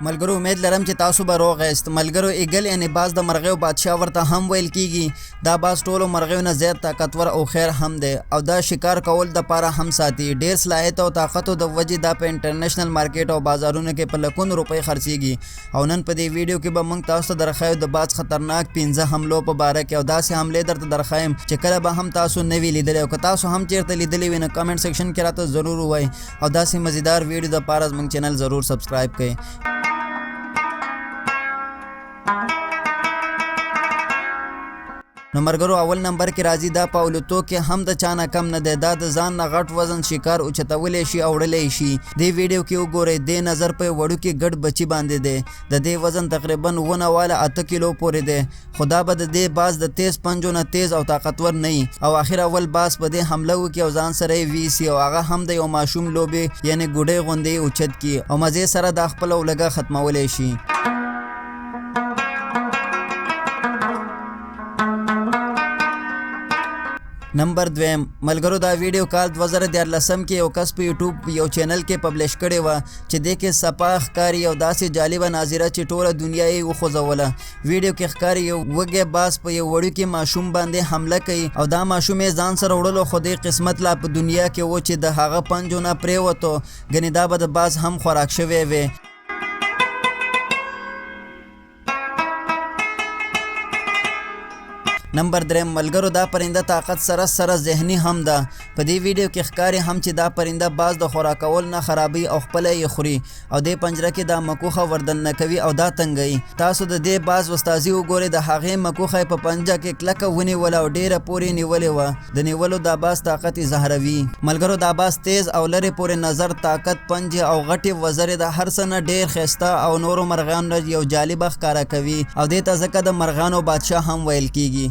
ملګرو، امید لرم چې تاسو به روغ یاست. ملګرو، eagle یعنی باز د مرغیو بادشاه ورته هم ویل کیږي. دا باز ټولو مرغیو نه زیات طاقتور او خیر هم دی او دا شکار کول د پاره هم ساتي. ډیر صلاحیت او طاقت د وجې دا په انټرنیشنل مارکیټ او بازارونو کې په لکونو روپۍ خرڅیږي. او نن په دې ویډیو کې به موږ تاسو ته درښایو د باز خطرناک 5 حملو په باره کې، او داسې حملې درته درښایم چې کله به هم تاسو نه وي لیدلی، او که تاسو هم چیرته لیدلی وي نو کمنټ سیکشن کې راته ضرور ووایئ، او داسې مزیدار ویډیو د پاره زموږ چینل ضرور سبسکرایب کړئ. نو مرګرو، اول نمبر کې راځي. دا په الوتو کې هم د چا نه کم نه دی. دا د ځان نه غټ وزن شکار اوچتولی شي او وړلی شي. دې ویډیو کې وګورئ، دې نظر په وړوکي ګډ بچي باندې دی. د دې وزن تقریبا 9.8 کیلو پورې دی، خو دا به د دې باز د تیز پنجو نه تیز او طاقتور نه وي، او اخر اول باز په دې حمله وکړي او ځان سره یې ویسي، او هغه هم د یو ماشوم لوبې یعنی ګوډۍ غوندې اوچت کړي، او مزې سره دا خپله ولږه ختمولی شي. نمبر دویم، ملګرو، دا ویډیو کال 2013 کې یو کس په یوټیوب یو چینل کې پبلش کړې وه چې دې کې سپا ښکاري او داسې جالبه ناظره چې ټوله دنیا یې وخوځوله. ویډیو کې ښکاري یو وږی باز په یو وړوکي ماشوم باندې حمله کوي، او دا ماشوم یې ځان سره وړلو، خو دې قسمت لا په دنیا کې و چې د هغه پنجو نه پرېوتو، ګنې دا به د باز هم خوراک شوی وی. نمبر دریم، ملګرو، دا پرنده طاقت سره سره ذهني هم ده. په دې ویډیو کې ښکاري هم چې دا پرنده باز د خوراکول نه خرابوي او خپله یې خوري، او دې پنجره کې دا مکوخه وردننه کوي او دا تنګوي. تاسو د دې باز وستازي وګورئ، د هغې مکوخه یې په پنجه کې کلکه ونیوله او ډیره پورې نیولې وه. د نیولو دا باز طاقت اظهاروي. ملګرو، دا باز تیز او لرې پورې نظر، طاقت، پنجې او غټې وزرې د هر څه نه ډیر ښایسته او نورو مرغیانو نه یو جالبه ښکاره کوي، او دې ته ځکه د مرغانو بادشاه هم ویل کیږي.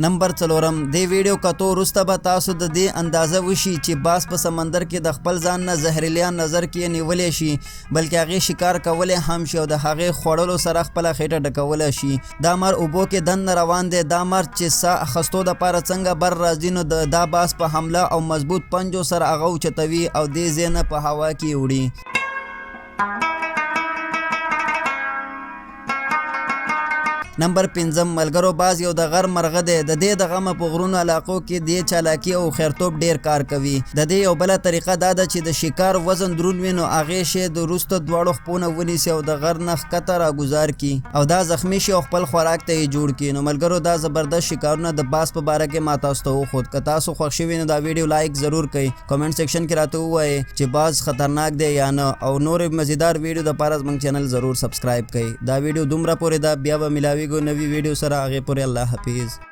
نمبر څلورم، دې ویډیو کتو وروسته به تاسو د دې اندازه وشي چې باز په سمندر کې د خپل ځان نه زهرلیان نظر کې نیولی شي، بلکې هغې شکار کولی هم شي او د هغې خوړلو سره خپله خېټه ډکولی شي. دا مار اوبو کې دننه روان دی. دا مار چې ساه اخیستو دپاره څنګه بر راځي، نو د دا باز په حمله او مضبوط پنجو سره هغه اوچتوي او دې ځای نه په هوا کې یې وړي. نمبر پنځم، ملګرو، باز یو د غر مرغه دی. د دې د غمه په غرونو علاقو کې دې چالاکي او خیرتوب ډیر کار کوي. د دې یو بله طریقه دا ده چې د شکار وزن درون وي، نو هغې شی د وروسته دواړو خپو نه ونیسي او د غر نه ښکته راګوزار کړي، او دا زخمی شي او خپل خوراک ته یې جوړ کړي. نو ملګرو، دا زبردست شکارونه د باز په باره کې ما تاسو ته وښود. که تاسو خوښ شوي نو دا ویډیو لایک ضرور کړئ، کمنټ سیکشن کې راته ووایئ چې باز خطرناک دی یا نه، او نورې مزیدار ویډیو دپاره زموږ چینل ضرور سبسکرایب کړئ. دا ویډیو دومره پورې ده، بیا به ملاویږو نوي ویډیو سره. هغې پورې الله حافظ.